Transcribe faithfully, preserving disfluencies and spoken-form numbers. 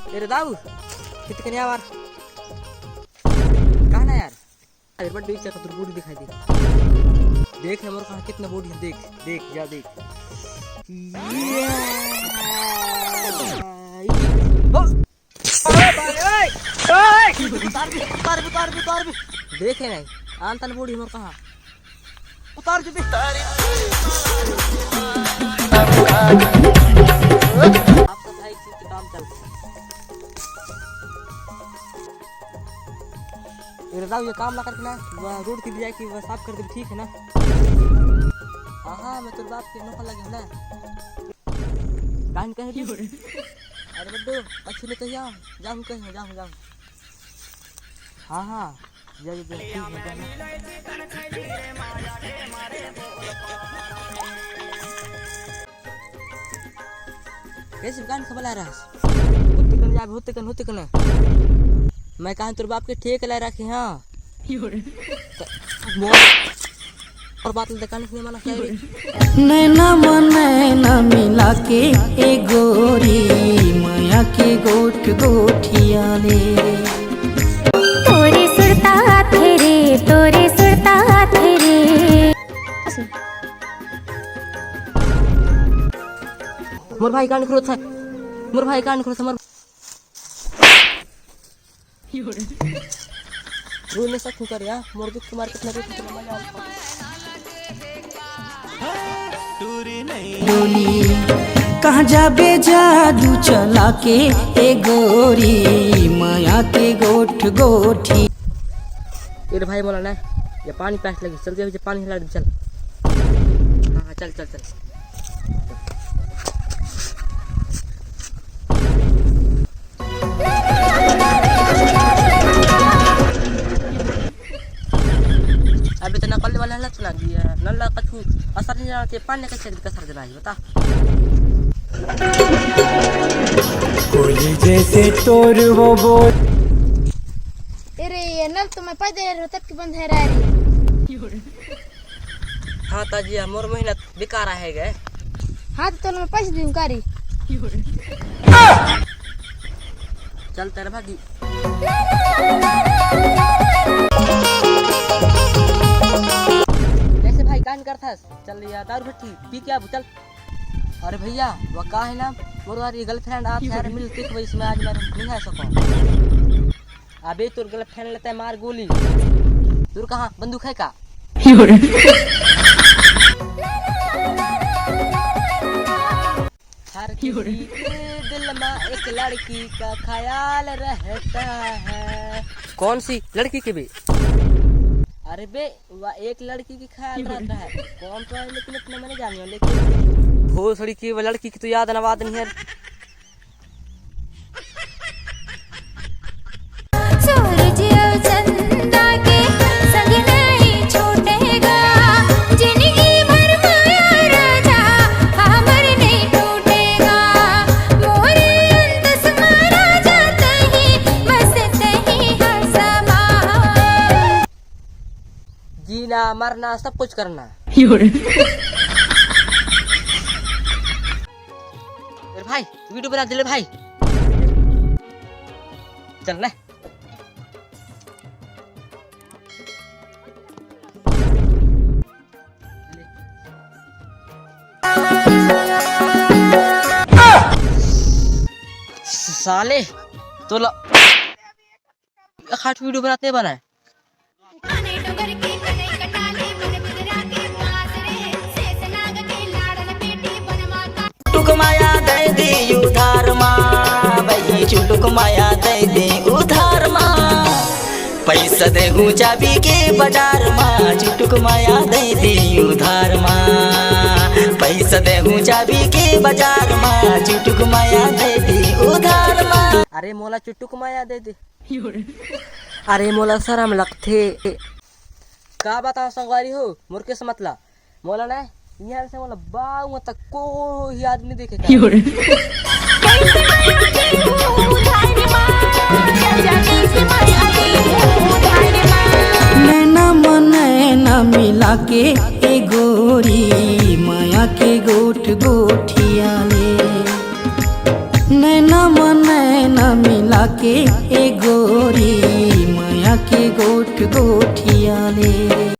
ए रे दाऊ, कित कने यार? कहाँ ना यार? अरे बड्डे इच्छा का तोर बूढ़ी दिखाई दे। देख ना मोर कहाँ कितना बूढ़ी है, देख, देख, जा देख। ये, ओ, अरे भाई, ओए, ओए, उतार भी, उतार भी, उतार भी, उतार भी। देखे नहीं, आन तन बूढ़ी मोर कहाँ। उतार दे बे। आपका भाई जी के काम चल रहा है। ये बताओ, ये काम ना करके ना, वो रोड की जाए कि वो साफ कर दे, ठीक है ना? हाँ, हाँ, मैं तेरे बाप के नौकर लगे हूँ ना। कान कहे भी। अरे बड्डो, अच्छे ले कहिया, जाऊँ कहीं, जाऊँ, जाऊँ। हाँ, हाँ। जय जय जय, ठीक है, जय। कैसे दुकान खबर आ रहा है? होते कन जाबे, होते कन, होते कन। मैं कहा तोर बाप के ठेक ला रखे, हाँ। तो मोर और बात ले दुकान से मना क्या रे? नैना म नैना मिला के ए गोरी, मया के गोठ गोठिया ले। तोरे सुरता थे रे, तोरे सुरता थे रे। मोर भाई कान खरोच है, मोर भाई कान खरोच है, मोर रोने से क्यों कर यार, मोर दुख तुम्हारे कितना दुख तुम्हारे मजा आता। डोली, कहाँ जाबे जादू चला के ए गोरी, मया के गोठ गोठी। ए रे भाई, मोला ना ये पानी प्यास लगी, चल दे, पानी हिला दे, चल। हाँ, हाँ, चल, चल, चल। अबे तो नकल वाला हालत सुना दिया, नल्ला कछु असर नहीं जाना चाहिए, पानी कैसे कसर देना है, बता। कोली जैसे तोर वो बोल। अरे, ये नल तो मैं पैदल आ रहा हूँ, तब की बंद है रहा है। हाँ ताजिया, मोर मेहनत बेकार आहे गए। हाँ, तो तोला मैं पैसे दूँ का रे? चल तेरे भागी। कैसे भाई, कान करथस? चल यार, दारू भट्टी पी के आबू, चल। अरे भैया, वो का है ना, मोर यार ये गर्लफ्रेंड आप यार मिलती तो इसमें आज मैं नहीं आ सकूँ। अबे तोर गर्लफ्रेंड लेता है मार गोली। तोर कहाँ बंदूक है का? हर किसी के दिल में एक लड़की का ख्याल रहता है। कौन सी लड़की के बे? अरे बे, वह एक लड़की की ख्याल रहता है। कौन तो है लेकिन इतना मैंने जानी हो, लेकिन भोसड़ी की वह लड़की की तो याद नवाद नहीं है। सूरज अउ चंदा के संग नहीं छूटेगा, जिंदगी भर माया राजा हमर नहीं टूटेगा। मोरे अंतस मा राजा तही, बस तही हर समा। जीना मरना सब कुछ करना। अरे भाई, वीडियो बना दे ले भाई। चल ना। साले, तो ला-, खाट वीडियो बनाते बनाए। चुटुक माया दे दे उधार मा, भाई चुटुक माया दे दे उधार मा। पैसा देहूँ चाबी के बाजार मा, चुटुक माया दे दे उधार मा। पैसा देहूँ चाबी के बाजार मा, चुटुक माया दे दे उधार मा। अरे मोला चुटुक माया दे दे। अरे मोला शरम लगथे। का बताओ संगवारी हो, मोर किस्मत ला। मोला ना, इहाँ से मोला बाऊ तक कोई आदमी देखे का। नैना म नैना मिला के ए गोरी, मया के गोठ गोठिया ले। नैना म नैना आके ए गोरी, मया के गोठ गोठिया ले।